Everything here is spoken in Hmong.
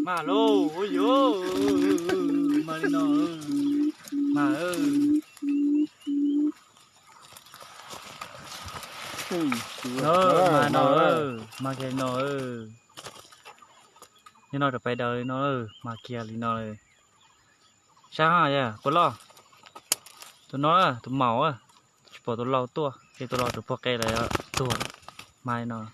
Mas lauj, ua yuav, mas li no, mas, mas no, mas kiag li no, yog no rau pais daws li no, mas kiag li no. Saib ha, yog puas loj? Tus no, tus maum, tsis pom tus laus tuaj, ces tus laus tus pog qe lawm, tuag, mas li no.